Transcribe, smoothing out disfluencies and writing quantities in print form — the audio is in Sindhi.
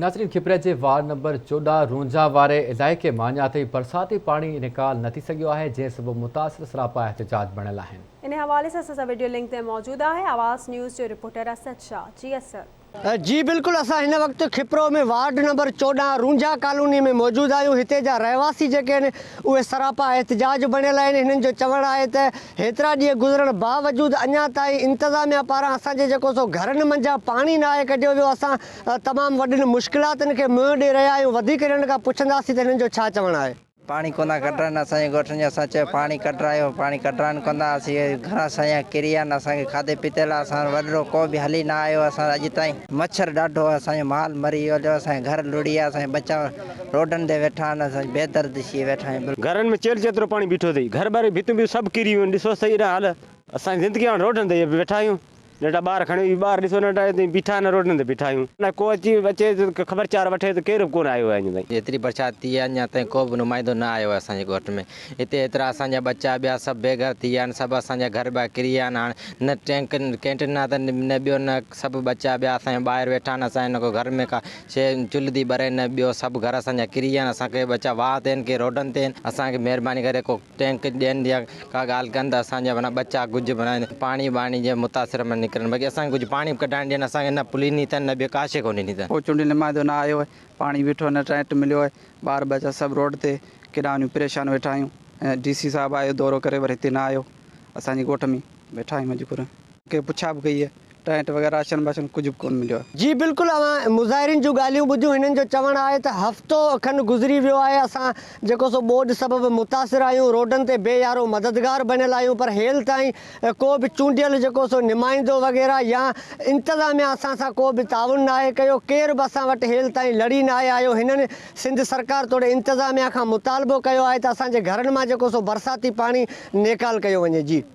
ناظرين کپري جي وارڊ نمبر 14 رونجها واري علائقي مان اڃا تائين برساتي پاڻي نيڪال نه ٿي سگهيو آهي جنهن سبب متاثر سراپا احتجاج بڻيل آهن. ان حوالي سان اسان سان وڊيو لنڪ تي موجود آهي آواز نيوز جو رپورٽر اسد شاهه جي اسد. جي بلڪل اسان هن وقت کپرو ۾ وارڊ نمبر 14 رونجها ڪالوني ۾ موجود آهيون هتي جا رهواسي جيڪي آهن اهي سراپا احتجاج بڻيل آهن هنن جو چوڻ آهي ته هيترا ڏينهن گذرڻ باوجود اڃا تائين انتظاميا پاران اسان جي جيڪو سو گهرن منجهان پاڻي ناهي ڪڍيو ويو اسان تمام وڏين مشڪلاتن کي منهن ڏئي رهيا آهيون وڌيڪ هنن کان پڇنداسين ته هنن جو ڇا چوڻ آهي. پاڻي ڪونه ٿا ڪڍرائن اسان جي ڳوٺن جو اسان چيو پاڻي ڪڍرايو پاڻي ڪڍرائن ڪونه ٿا اسين گهر اسان جا ڪري ويا آهن اسان کي کاڌي پيتي لاء اسان وٽ وڏڙو ڪو به هلي نه آيو اسان اڄ تائين مڇر ڏاڍو آهي اسان جو مال مري ويو هليو اسان جا گهر لڙهي ويا اسان جا ٻچا روڊن تي ويٺا آهن اسان بي درد ٿي ويٺا آهيون بلڪل. گهرن ۾ چيلهه جيترو پاڻي بيٺو اٿئي گهر ٻار ڀتيون ٻيون سڀ ڪري ويون آهن ڏسوس ته ايڏا حال اسان جي زندگي هاڻ روڊن تي ويٺا آهيون. ننڍا ٻار کڻي اهي ٻار ڏسو ننڍا اتي بيٺا آهن روڊن تي بيٺا آهيون نه ڪو اچي اچي ته خبر چار وٺي ته ڪير به ڪونه آيو آهي اڃا تائين. ايتري برسات ٿي آهي اڃا تائين ڪو به نمائندو نه آيو آهي اسان جي ڳوٺ ۾ هتي ايترا اسان جا ٻچا ٻيا سڀ بي گهر ٿي ويا آهن سڀ اسان جا گهر ٻيا ڪري ويا آهن هاڻ نه ٽينڪ ڪينٽين نه ته نه ٻيو نه سڀ ٻچا ٻيا اسان جا ٻاهر ويٺا آهن اسان جي نه ڪو گهر ۾ ڪا شيء چلهه ٿي ٻري نه ٻيو سڀ گهر اسان جا ڪري ويا آهن اسان کي ٻچا واهه تي آهن ڪي روڊن تي آهن اسان کي مهرباني ڪري ڪو ٽينڪ ڏين يا ڪا ڳالهه ڪن ته اسان جا معنيٰ ٻچا ڪجهه معنيٰ پاڻي ٻاڻي جي متاثر مان نڪرن باقي اسان کي ڪجهه پاڻي به ڪڍائڻ ڏين اسان کي نه پلي ڏني اٿن نه ٻيو ڪا شيء ڪونه ڏني اٿن. ڪو چونڊيل نمائندو نه آيو آهي پاڻي بيٺو نه ٽينٽ مليو آهي ٻار ٻچا سڀ روڊ تي ڪيڏانهن وڃون پريشان ويٺا آهيون ۽ ڊي سي صاحب آيو دورو ڪري پر هتي نه آيو اسان جي ڳوٺ ۾ ويٺا آهيون مجبورن کي پڇا به ڪئي آهي ٽينٽ وغيره راشن باشن ڪجهه به ڪونه مليو آهي. جي بلڪل اوهان مظاهرين جون ڳالهيون ٻڌيون هنن جو چوڻ آهي ته هفتو کن گذري ويو آهي اسان جيڪو سو ٻوڏ سبب متاثر آهيون روڊن تي بي يارو مددگار بڻيل آهيون پر هيل تائين ڪو به چونڊيل جيڪو سو نمائندو وغيره يا انتظاميا اسان سان ڪو به تعاون ناهي ڪيو ڪير به اسان وٽ هيل تائين لڙي ناهي آيو هنن سنڌ سرڪار توڙي انتظاميا کان مطالبو ڪيو آهي ته اسان جي گهرن مان جيڪو سو برساتي پاڻي نيڪال ڪيو وڃي جي.